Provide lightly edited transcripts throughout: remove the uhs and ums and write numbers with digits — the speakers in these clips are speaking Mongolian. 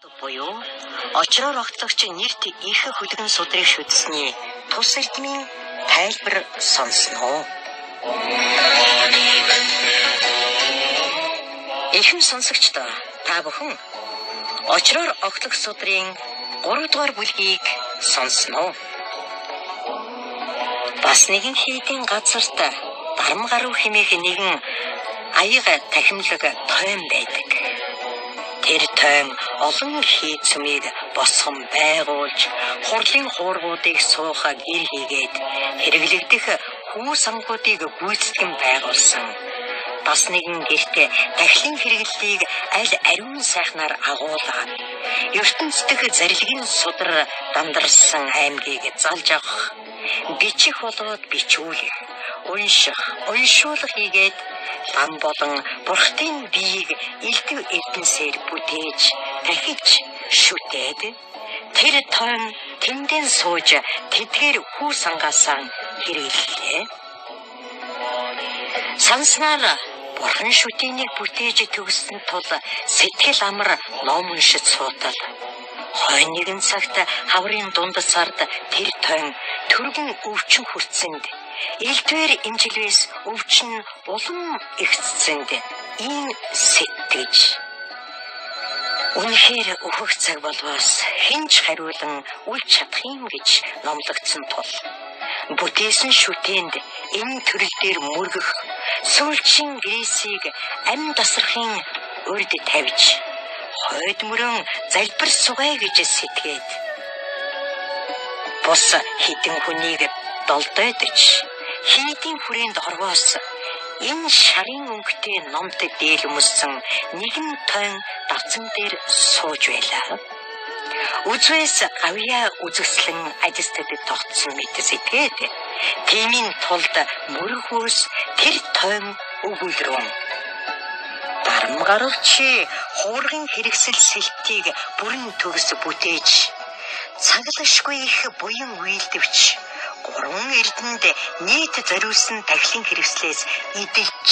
Буюу очроор огтлогч нэрт их хүлгэн судрыг шүтсэний тус эрдмийн тайлбар сонсноо. Ихэм сонсогчдоо, та бүхэн очроор огтлох судрын 3 дугаар бүлгийг сонсноо. Бас нэгэн хийдийн газарт дарам гаруй хэмээх нэгэн аяга тахимлаг тойм байдаг. Тэр тойм олон хийд сүмийг босгон байгуулж, хурлын хуургуудыг сууха гэр хийгээд хэрэглэгдэх хүү сангуудыг гүйцэтгэн байгуулсан. Бас нэгэн гэрт тахилын хэрэглэлийг аль ариун сайхнаар агуулгаад ертөнцийн зарилгийн судар дандарсан аймгийг залж авах, бичих болоод бичүүлэх, унших, уншуулах хийгээд лам болон бурхтын биеийг элдв эрдэнсээр бүтээж, дахиж шүтээд тэр тойм тэндэн сууж тэдгээр хүү сангаасаа хэрэглэлээ. Санснаар бурхан шүтээнийг бүтээж төгссөн тул сэтгэл амар ном уншиж суутал. Хойно нэгэн цагт хаврын дунд сард тэр тойм түргэн өвчин хүртсэнд элдвэр эмчилвээс өвчин улам ихтсэнд ийн сэтгэж. Үнэхээр өөхөх цаг болвоос хэн ч хариулан үл чадах юм гэж номлогдсон тул бүтээсэн шүтээнд энэ төрөл дээр мөргөх сүүлчийн Гресийг амь дасрахын урд тавьж хойд мөрөн залбир сугай гэж сэтгээд бус хідэн хүнийг долдойдож хийдийн хүрээнд орвоос энэ шарын өнгөтэй номт дээл өмссөн нэгэн тойн давцан дээр сууж байлаа. Үзвээс гавьяа үзэсгэлэн ажилтнад тогтсон мэт сэтгээд тиймийн тулд мөрөхөөс тэр тойм өгүүлрүүн. Дарам гаравч хуургын хэрэгсэл сэлтийг бүрэн төгс бүтээж цаглашгүй их буян үйлдэвч гурван эрдэнэд нийт зориулсан тахилын хэрэгслээс эдэлж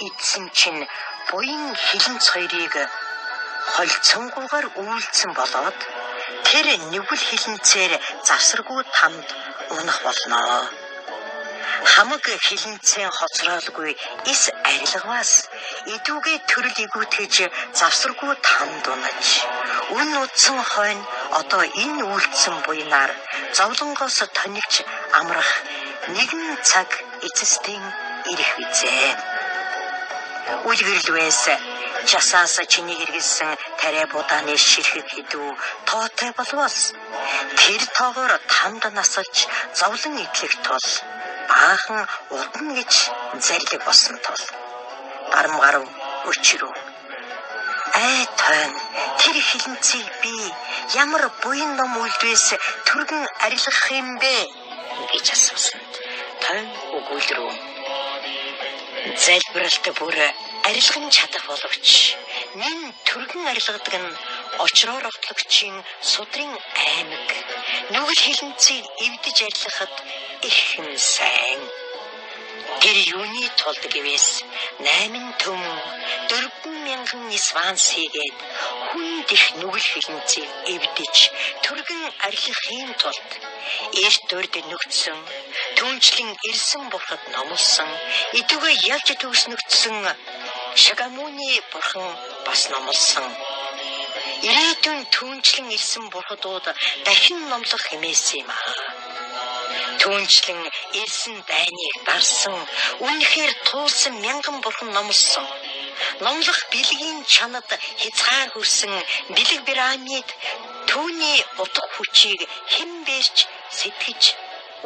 идсэн чинь буян хилэнц хоёрыг холцонгуугаар үйлдсэн болоод тэр нүгэл хилэнцээр завсаргүй тамд унах болно. Хамаг хилэнцэн хоцроолгүй эс арилгаваас идүүгээ төрөл игүүтгэж завсаргүй тамд унаж үн утсан хойно одоо энэ үйлдсэн буянаар зовлонгоос тонилж амрах нэгэн цаг эцэстэн ирэх визээ. Үлгэрлвээс часаас чиний хэрэгэлсэн тариа будааны ширхэг хэдүү тоотой болвоос тэр тоогоор тамд насалж зовлон идлэх тул баахан удна гэж зарлиг болсон тул дарам гарав өчрөө. Ай тойн тэр хилэнцгийг би ямар буян ном үйлдвээс түргэн арилгах юм бэ гэж асуусанд тойн өгүүлрүү. Залбиралт бүр арилган чадах боловч нэн түргэн арилгадаг нь очроор огтлогчийн судрын аймаг нүгэл хилэнцгийг эвдэж арилгахад их юм сайн. Тэр юуны тулд гэвээс 8 төм 4000 сванс хийгээд хүнд их нүгэл хилэнцгийг эвдэж түргэн арилгахын тулд эрт урд нүгдсэн түнчлэн ирсэн бурхад номлосон идүгэ ялж төгснөгдсөн Шагамуны бурхан бас номлосон. Ирээдүйн түнчлэн ирсэн бурхадууд дахин номлох хэмээсэн юм аа. Түнчлэн ирсэн дайныг дарсан, үнэхээр туулсан мянган бурхан номлосон. Номлох бэлгийн чанад хязгаар хүрсэн бэлэг пирамид түүний утга хүчийг хэн бэрч сэтгэж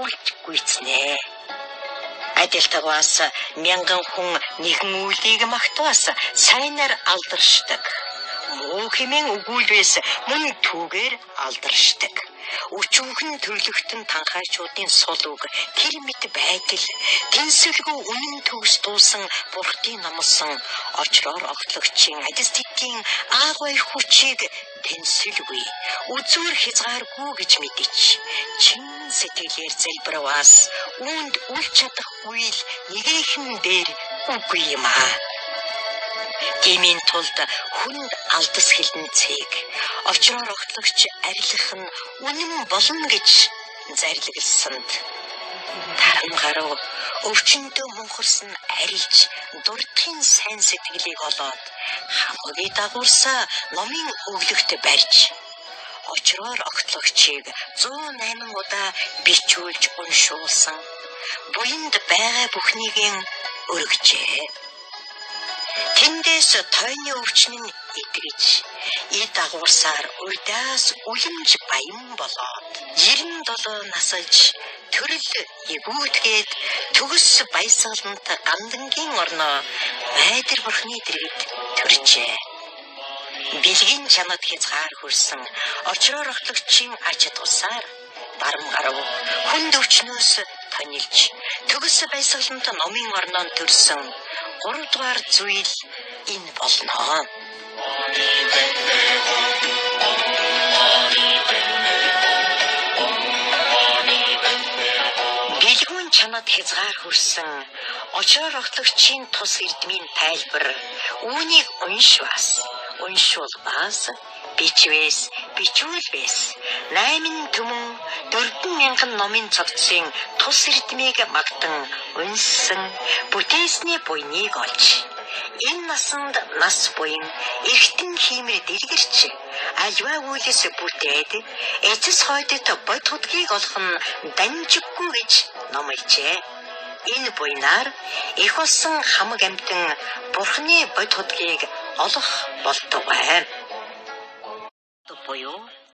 үлж гүйцнэ. Адилтгаас мянган хүн нэгэн үйлийг магтваас сайнаар алдаршдаг. Муу хэмээн өгүүлвээс мөн түүгээр алдаршдаг. Өчүүхэн төрлөختөн танхаачуудын сул үг тэр мэт байдал тэнсвэлгүй үнэн төгс дуусан бурхтын номлосон очроор огтлогчийн ажилтдын аагвай хүчийг тэнсвэлгүй үзүүр хязгааргүй гэж мэдэж чин сэтгэлээр залбирваас үүнд үл чадах үйл нэгэхэн дээр үгүй юм аа. Тиймийн тулд хүнд алдас хилэнцгийг очроор огтлогч арилгах нь үнэн болно гэж зарлаглсанд тарам гарав өвчнөдөө мунхарсан арилж дурдахын сайн сэтгэлийг олоод хамгийг дагуурсаа номын өглөгт барьж очроор огтлогчийг 108 удаа бичүүлж уншуулсан буянд байгаа бүхнийг өргөжээ. Тэндээс тойны өвчин нь эдгэж, эд агуурсаар урдаас үлэмж баян болоод 97 насалж төрөл эгүүтгээд төгс баясгалант гандангийн орноо Найдвар бурхны дэргэд төржээ. Бэлгийн чанад хязгаар хүрсэн очроор огтлогчийн ач тусаар барам гарав хүнд өвчнөөс тонилж төгс баясгалант номын орноонд төрсөн 3 дугаар зүйл энэ болно. Бэлгүүн чанад хязгаар хүрсэн очроор огтлогчийн тус эрдмийн тайлбар үүнийг уншвас уншуулбаас бичвэс бичүүлвэс 8 түмэн 4,000 номын цогцсын тус эрдмийг магтан унссан бүтээсний буйныг олж энэ насанд нас буян эргэтэн хиймэр дэлгэрч альва үйлс бүтээд эцэс хойдод бод худгийг олох нь данжиггүй гэж номложээ. Энэ буйнаар их болсон хамаг амьтан бурхны бод худгийг олох болтугай. Буюу